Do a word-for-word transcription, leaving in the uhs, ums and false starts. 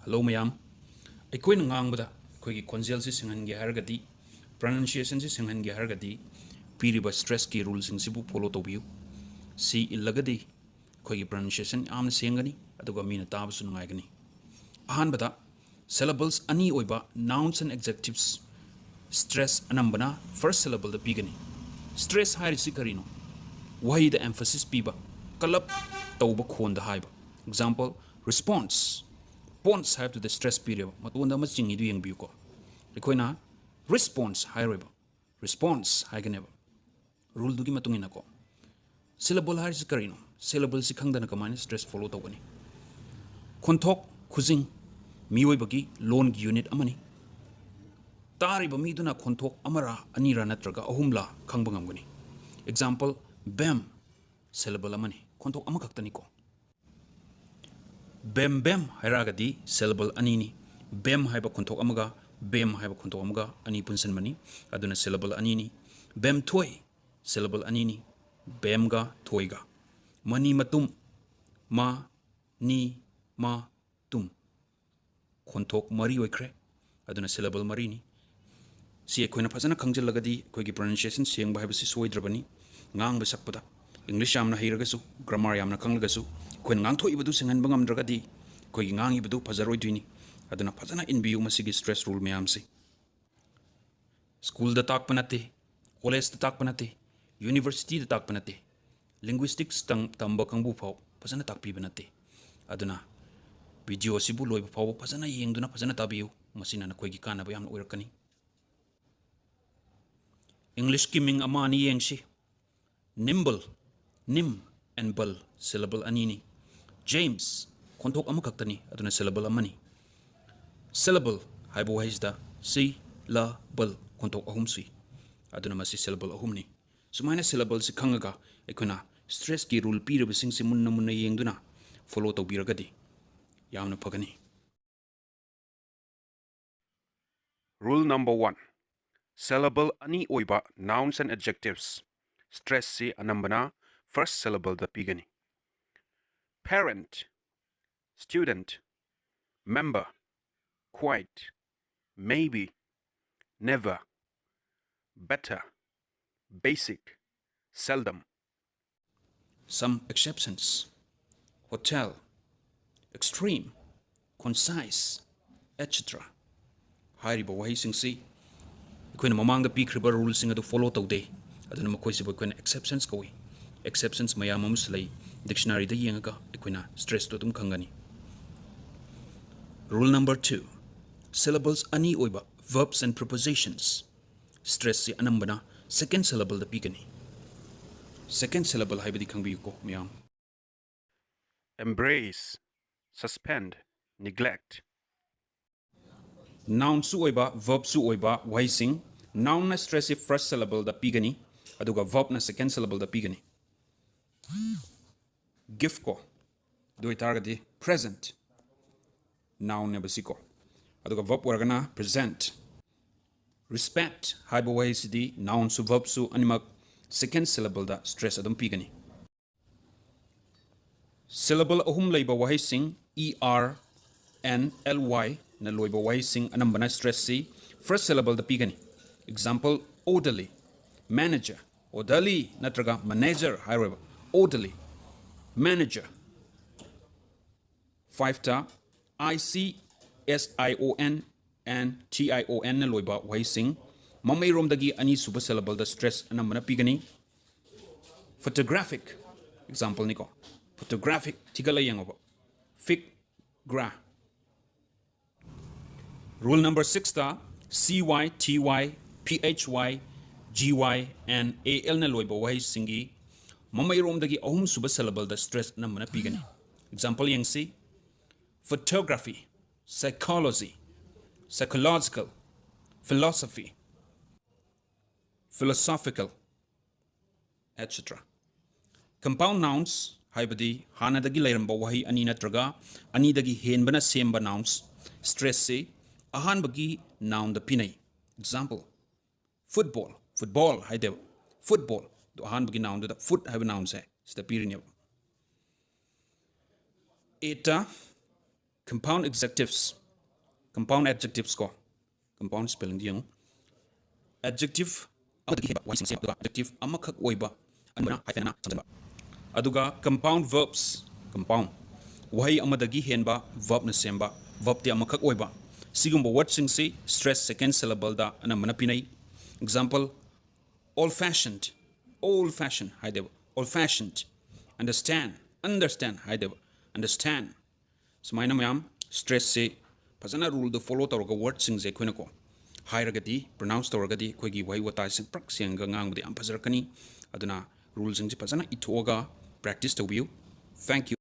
Hello ꯃꯌꯥꯝ꯫ ꯑꯩꯈꯣꯏꯅ ꯉꯥꯡꯕꯗ ꯑꯩꯈꯣꯏꯒꯤ ꯈꯣꯟꯖꯦꯜꯁꯤ ꯁꯦꯡꯍꯟꯒꯦ ꯍꯥꯏꯔꯒꯗꯤ, ꯄ꯭ꯔꯅꯟꯁꯤꯌꯦꯁꯟꯁꯤ ꯁꯦꯡꯍꯟꯒꯦ ꯍꯥꯏꯔꯒꯗꯤ, ꯄꯤꯔꯤꯕ ꯁ꯭ꯇ꯭ꯔꯦꯁꯀꯤ ꯔꯨꯜꯁꯤꯡꯁꯤꯕꯨ ꯐꯣꯂꯣ ꯇꯧꯕꯤꯌꯨ꯫ ꯁꯤ ꯏꯜꯂꯒꯗꯤ ꯑꯩꯈꯣꯏꯒꯤ ꯄ꯭ꯔꯅꯟꯁꯤꯌꯦꯁꯟ ꯌꯥꯝꯅ ꯁꯦꯡꯒꯅꯤ, ꯑꯗꯨꯒ ꯃꯤꯅ ꯇꯥꯕꯁꯨ ꯅꯨꯡꯉꯥꯏꯒꯅꯤ꯫ ꯑꯍꯥꯟꯕꯗ, ꯁꯤꯂꯦꯕꯜꯁ ꯑꯅꯤ ꯑꯣꯏꯕ ꯅꯥꯎꯟꯁ ꯑꯦꯟ ꯑꯦꯛꯖꯦꯛꯇꯤꯚꯁ ꯁ꯭ꯇ꯭ꯔꯦꯁ ꯑꯅꯝꯕꯅ ꯐꯥꯔꯁ ꯁꯤꯂꯦꯕꯜꯗ ꯄꯤꯒꯅꯤ꯫ ꯁ꯭ꯇ꯭ꯔꯦꯁ ꯍꯥꯏꯔꯤꯁꯤ ꯀꯔꯤꯅꯣ? ꯋꯥꯍꯩꯗ ꯑꯦꯝꯐꯁꯤꯁ ꯄꯤꯕ, ꯀꯜꯂꯞ ꯇꯧꯕ ꯈꯣꯟꯗ ꯍꯥꯏꯕ꯫ Example, response. ꯄꯣꯟꯁ ꯍꯥꯏꯕꯗꯨꯗ ꯁ꯭ꯇ꯭ꯔꯦꯁ ꯄꯤꯔꯦꯕ, ꯃꯇꯣꯟꯗ ꯑꯃ ꯆꯤꯡꯉꯤꯗꯨ ꯌꯦꯡꯕꯤꯌꯨꯀꯣ꯫ ꯑꯩꯈꯣꯏꯅ ꯔꯦꯁꯄꯣꯟꯁ ꯍꯥꯏꯔꯣꯏꯕ, ꯔꯦꯁꯄꯣꯟꯁ ꯍꯥꯏꯒꯅꯦꯕ꯫ ꯔꯨꯜꯗꯨꯒꯤ ꯃꯇꯨꯡ ꯏꯟꯅꯀꯣ꯫ ꯁꯤꯂꯦꯕꯜ ꯍꯥꯏꯔꯤꯁꯤ ꯀꯔꯤꯅꯣ? ꯁꯤꯂꯦꯕꯜꯁꯤ ꯈꯪꯗꯅ ꯀꯃꯥꯏꯅ ꯁ꯭ꯇ꯭ꯔꯦꯁ ꯐꯣꯂꯣ ꯇꯧꯒꯅꯤ? ꯈꯣꯟꯊꯣꯛ, ꯈꯨꯖꯤꯡ, ꯃꯤꯑꯣꯏꯕꯒꯤ ꯂꯣꯟꯒꯤ ꯌꯨꯅꯤꯠ ꯑꯃꯅꯤ꯫ ꯇꯥꯔꯤꯕ ꯃꯤꯗꯨꯅ ꯈꯣꯟꯊꯣꯛ ꯑꯃꯔꯥ, ꯑꯅꯤꯔꯥ ꯅꯠꯇ꯭ꯔꯒ ꯑꯍꯨꯝꯂꯥ ꯈꯪꯕ ꯉꯝꯒꯅꯤ꯫ ꯑꯦꯛꯖꯥꯝꯄꯜ, ꯕꯦꯝ, ꯁꯤꯂꯦꯕꯜ ꯑꯃꯅꯤ, ꯈꯣꯟꯊꯣꯛ ꯑꯃꯈꯛꯇꯅꯤꯀꯣ꯫ ꯕꯦꯝ ꯕꯦꯝ ꯍꯥꯏꯔꯛꯑꯒꯗꯤ ꯁꯤꯂꯦꯕꯜ ꯑꯅꯤꯅꯤ꯫ ꯕꯦꯝ ꯍꯥꯏꯕ ꯈꯣꯟꯊꯣꯛ ꯑꯃꯒ ꯕꯦꯝ ꯍꯥꯏꯕ ꯈꯣꯟꯊꯣꯛ ꯑꯃꯒ ꯑꯅꯤ ꯄꯨꯟꯁꯤꯟꯕꯅꯤ, ꯑꯗꯨꯅ ꯁꯤꯂꯦꯕꯜ ꯑꯅꯤꯅꯤ꯫ ꯕꯦꯝꯊꯣꯏ, ꯁꯤꯂꯦꯕꯜ ꯑꯅꯤꯅꯤ, ꯕꯦꯝꯒ ꯊꯣꯏꯒ꯫ ꯃꯅꯤ ꯃꯇꯨꯝ, ꯃ, ꯅꯤ, ꯃ, ꯇꯨꯝ꯫ ꯈꯣꯟꯊꯣꯛ ꯃꯔꯤ ꯑꯣꯏꯈ꯭ꯔꯦ, ꯑꯗꯨꯅ ꯁꯤꯂꯦꯕꯜ ꯃꯔꯤꯅꯤ꯫ ꯁꯤ ꯑꯩꯈꯣꯏꯅ ꯐꯖꯅ ꯈꯪꯖꯤꯜꯂꯒꯗꯤ ꯑꯩꯈꯣꯏꯒꯤ ꯄ꯭ꯔꯅꯟꯁꯤꯌꯦꯁꯟ ꯁꯦꯡꯕ ꯍꯥꯏꯕꯁꯤ ꯁꯣꯏꯗ꯭ꯔꯕꯅꯤ꯫ ꯉꯥꯡꯕ ꯁꯛꯄꯗ ꯏꯪꯂꯤꯁ ꯌꯥꯝꯅ ꯍꯩꯔꯒꯁꯨ, ꯒ꯭ꯔꯥꯃꯥꯔ ꯌꯥꯝꯅ ꯈꯪꯂꯒꯁꯨ, ꯑꯩꯈꯣꯏꯅ ꯉꯥꯡꯊꯣꯛꯏꯕꯗꯨ ꯁꯦꯡꯍꯟꯕ ꯉꯝꯗ꯭ꯔꯒꯗꯤ ꯑꯩꯈꯣꯏꯒꯤ ꯉꯥꯡꯉꯤꯕꯗꯨ ꯐꯖꯔꯣꯏꯗꯣꯏꯅꯤ꯫ ꯑꯗꯨꯅ ꯐꯖꯅ ꯏꯟꯕꯤꯌꯨ ꯃꯁꯤꯒꯤ ꯁ꯭ꯇ꯭ꯔꯦꯁ ꯔꯨꯜ ꯃꯌꯥꯝꯁꯤ꯫ ꯁ꯭ꯀꯨꯜꯗ ꯇꯥꯛꯄ ꯅꯠꯇꯦ, ꯀꯣꯂꯦꯖꯇ ꯇꯥꯛꯄ ꯅꯠꯇꯦ, ꯌꯨꯅꯤꯚꯔꯁꯤꯇꯤꯗ ꯇꯥꯛꯄ ꯅꯠꯇꯦ꯫ ꯂꯤꯡꯒ꯭ꯋꯤꯁꯇꯤꯛꯁ ꯇꯝ-, ꯇꯝꯕ ꯀꯥꯡꯕꯨ ꯐꯥꯎ ꯐꯖꯅ ꯇꯥꯛꯄꯤꯕ ꯅꯠꯇꯦ꯫ ꯑꯗꯨꯅ ꯚꯤꯗꯤꯑꯣ ꯑꯁꯤꯕꯨ ꯂꯣꯏꯕ ꯐꯥꯎꯕ ꯐꯖꯅ ꯌꯦꯡꯗꯨꯅ ꯐꯖꯅ ꯇꯥꯕꯤꯌꯨ, ꯃꯁꯤꯅ ꯅꯈꯣꯏꯒꯤ ꯀꯥꯟꯅꯕ ꯌꯥꯝꯅ ꯑꯣꯏꯔꯛꯀꯅꯤ꯫ ꯏꯪꯂꯤꯁꯀꯤ ꯃꯤꯡ ꯑꯃ ꯑꯅꯤ ꯌꯦꯡꯁꯤ꯫ ꯅꯤꯝꯕꯜ, ꯅꯤꯝ ꯑꯦꯟ ꯕꯜ, ꯁꯤꯂꯦꯕꯜ ꯑꯅꯤꯅꯤ꯫ ꯖꯦꯝꯁ, ꯈꯣꯟꯊꯣꯛ ꯑꯃꯈꯛꯇꯅꯤ, ꯑꯗꯨꯅ ꯁꯤꯂꯦꯕꯜ ꯑꯃꯅꯤ꯫ ꯁꯤꯂꯦꯕꯜ ꯍꯥꯏꯕ ꯋꯥꯍꯩꯁꯤꯗ ꯁꯤ, ꯂ, ꯕꯜ, ꯈꯣꯟꯊꯣꯛ ꯑꯍꯨꯝ ꯁꯨꯏ, ꯑꯗꯨꯅ ꯃꯁꯤ ꯁꯤꯂꯦꯕꯜ ꯑꯍꯨꯝꯅꯤ꯫ ꯁꯨꯃꯥꯏꯅ ꯁꯤꯂꯦꯕꯜꯁꯤ ꯈꯪꯉꯒ ꯑꯩꯈꯣꯏꯅ ꯁ꯭ꯇ꯭ꯔꯦꯁꯀꯤ ꯔꯨꯜ ꯄꯤꯔꯤꯕꯁꯤꯡꯁꯤ ꯃꯨꯟꯅ ꯃꯨꯟꯅ ꯌꯦꯡꯗꯨꯅ ꯐꯣꯂꯣ ꯇꯧꯕꯤꯔꯒꯗꯤ ꯌꯥꯝꯅ ꯐꯒꯅꯤ꯫ Rule number one, syllable ꯑꯅꯤ ꯑꯣꯏꯕ nouns and adjectives ꯁ꯭ꯇ꯭ꯔꯦꯁꯁꯤ ꯑꯅꯝꯕꯅ ꯐꯥꯔꯁ ꯁꯤꯂꯦꯕꯜꯗ ꯄꯤꯒꯅꯤ꯫ Parent, student, member, quite, maybe, never, better, basic, seldom. Some exceptions: hotel, extreme, concise, et cetera. ꯍꯥꯏꯔꯤꯕ ꯋꯥꯍꯩꯁꯤꯡꯁꯤ ꯑꯩꯈꯣꯏꯅ ꯃꯃꯥꯡꯗ ꯄꯤꯈ꯭ꯔꯤꯕ ꯔꯨꯜꯁꯤꯡ ꯑꯗꯨ ꯐꯣꯂꯣ ꯇꯧꯗꯦ꯫ ꯑꯗꯨꯅ ꯃꯈꯣꯏꯁꯤꯕꯨ ꯑꯩꯈꯣꯏꯅ ꯑꯦꯛꯁꯦꯞꯁꯟꯁ ꯀꯧꯏ꯫ ꯑꯦꯛꯁꯦꯞꯁꯟꯁ ꯃꯌꯥꯝ ꯑꯃꯁꯨ ꯂꯩ꯫ ꯗꯤꯛꯁꯅꯥꯔꯤꯗ ꯌꯦꯡꯉꯒ ꯑꯩꯈꯣꯏꯅ ꯁ꯭ꯇ꯭ꯔꯦꯁꯇꯨ ꯑꯗꯨꯝ ꯈꯪꯒꯅꯤ꯫ Rule number two: syllables ꯑꯅꯤ ꯑꯣꯏꯕ verbs and prepositions ꯁ꯭ꯇ꯭ꯔꯦꯁꯁꯤ ꯑꯅꯝꯕꯅ second syllableꯗ ꯄꯤꯒꯅꯤ꯫ Second syllable ꯍꯥꯏꯕꯗꯤ ꯈꯪꯕꯤꯌꯨꯀꯣ ꯃꯌꯥꯝ꯫ Embrace, suspend, neglect. Nounꯁꯨ ꯑꯣꯏꯕ verbꯁꯨ ꯑꯣꯏꯕ ꯋꯥꯍꯩꯁꯤꯡ, nounꯅ ꯁ꯭ꯇ꯭ꯔꯦꯁꯁꯤ first syllableꯗ ꯄꯤꯒꯅꯤ, ꯑꯗꯨꯒ verbꯅ second syllableꯗ ꯄꯤꯒꯅꯤ꯫ Give ꯀꯣ, ꯑꯗꯨ ꯑꯣꯏꯇꯥꯔꯒꯗꯤ present, nounꯅꯦꯕ ꯁꯤꯀꯣ, ꯑꯗꯨꯒ verb ꯑꯣꯏꯔꯒꯅ present꯫ Respect ꯍꯥꯏꯕ ꯋꯥꯍꯩꯁꯤꯗꯤ nounꯁꯨ verbꯁꯨ ꯑꯅꯤꯃꯛ second syllableꯗ ꯁ꯭ꯇ꯭ꯔꯦꯁ ꯑꯗꯨꯝ ꯄꯤꯒꯅꯤ꯫ Syllable ꯑꯍꯨꯝ ꯂꯩꯕ ꯋꯥꯍꯩꯁꯤꯡ, E R, N, L, Y ꯅ ꯂꯣꯏꯕ ꯋꯥꯍꯩꯁꯤꯡ ꯑꯅꯝꯕꯅ ꯁ꯭ꯇ꯭ꯔꯦꯁꯁꯤ first syllableꯗ ꯄꯤꯒꯅꯤ꯫ Example: orderly, manager, orderly ꯅꯠꯇ꯭ꯔꯒ manager ꯍꯥꯏꯔꯣꯏꯕ, orderly, manager꯫ Fiveꯇ I C, S I O N, and T I O N ꯅ ꯂꯣꯏꯕ ꯋꯥꯍꯩꯁꯤꯡ ꯃꯃꯩꯔꯣꯝꯗꯒꯤ ꯑꯅꯤꯁꯨꯕ syllableꯗ ꯁ꯭ꯇ꯭ꯔꯦꯁ ꯑꯅꯝꯕꯅ ꯄꯤꯒꯅꯤ꯫ Photographic, exampleꯅꯤꯀꯣ, photographic, ꯊꯤꯒꯠꯂ ꯌꯦꯡꯉꯣꯕ, phig, gra꯫ Rule number sixꯇ C Y, T Y, P H Y, G Y, and A L ꯅ ꯂꯣꯏꯕ ꯋꯥꯍꯩꯁꯤꯡꯒꯤ ꯃꯃꯩꯔꯣꯝꯗꯒꯤ ꯑꯍꯨꯝꯁꯨꯕ syllableꯗ ꯁ꯭ꯇ꯭ꯔꯦꯁ ꯑꯅꯝꯕꯅ ꯄꯤꯒꯅꯤ꯫ Example ꯌꯦꯡꯁꯤ: photography, psychology, psychological, philosophy, philosophical, et cetera. Compound nouns ꯍꯥꯏꯕꯗꯤ ꯍꯥꯟꯅꯗꯒꯤ ꯂꯩꯔꯝꯕ ꯋꯥꯍꯩ ꯑꯅꯤ ꯅꯠꯇ꯭ꯔꯒ ꯑꯅꯤꯗꯒꯤ ꯍꯦꯟꯕꯅ ꯁꯦꯝꯕ nouns ꯁ꯭ꯇ꯭ꯔꯦꯁꯁꯤ ꯑꯍꯥꯟꯕꯒꯤ nounꯗ ꯄꯤꯅꯩ꯫ Example: football, football ꯍꯥꯏꯗꯦꯕ, football꯫ ꯑꯗꯣ ꯑꯍꯥꯟꯕꯒꯤ nounꯗꯨꯗ foot ꯍꯥꯏꯕ nounꯁꯦ ꯁꯤꯗ ꯄꯤꯔꯤꯅꯦꯕ꯫ Eightꯇ Compound adjectives, compound adjectives ꯀꯣ, compound spellingꯗꯤ ꯌꯦꯡꯉꯨ꯫ Adjective ꯑꯃꯗꯒꯤ ꯍꯦꯟꯕ ꯋꯥꯍꯩꯁꯤꯡ ꯁꯦꯝꯕ, ꯑꯗꯨꯒ adjective ꯑꯃꯈꯛ ꯑꯣꯏꯕ ꯑꯅꯝꯕꯅ hyphenꯅ ꯁꯝꯖꯤꯟꯕ꯫ ꯑꯗꯨꯒ compound verbs, compound ꯋꯥꯍꯩ ꯑꯃꯗꯒꯤ ꯍꯦꯟꯕ verbꯅ ꯁꯦꯝꯕ, verbꯇꯤ ꯑꯃꯈꯛ ꯑꯣꯏꯕ, ꯁꯤꯒꯨꯝꯕ wordꯁꯤꯡꯁꯤ stress second syllableꯗ ꯑꯅꯝꯕꯅ ꯄꯤꯅꯩ꯫ Example, old fashioned, old fashioned ꯍꯥꯏꯗꯦꯕ, old fashioned꯫ Understand, understand ꯍꯥꯏꯗꯦꯕ, understand꯫ ꯁꯨꯃꯥꯏꯅ ꯃꯌꯥꯝ stressꯁꯦ ꯐꯖꯅ ruleꯗꯣ follow ꯇꯧꯔꯒ wordꯁꯤꯡꯁꯦ ꯑꯩꯈꯣꯏꯅꯀꯣ ꯍꯥꯏꯔꯒꯗꯤ, pronounce ꯇꯧꯔꯒꯗꯤ ꯑꯩꯈꯣꯏꯒꯤ ꯋꯥꯍꯩ ꯋꯥꯇꯥꯁꯤꯡ ꯄ꯭ꯔꯛ ꯁꯦꯡꯉꯒ ꯉꯥꯡꯕꯗ ꯌꯥꯝ ꯐꯖꯔꯛꯀꯅꯤ꯫ ꯑꯗꯨꯅ ruleꯁꯤꯡꯁꯦ ꯐꯖꯅ ꯏꯊꯣꯛꯑꯒ practice ꯇꯧꯕꯤꯌꯨ꯫ Thank you꯫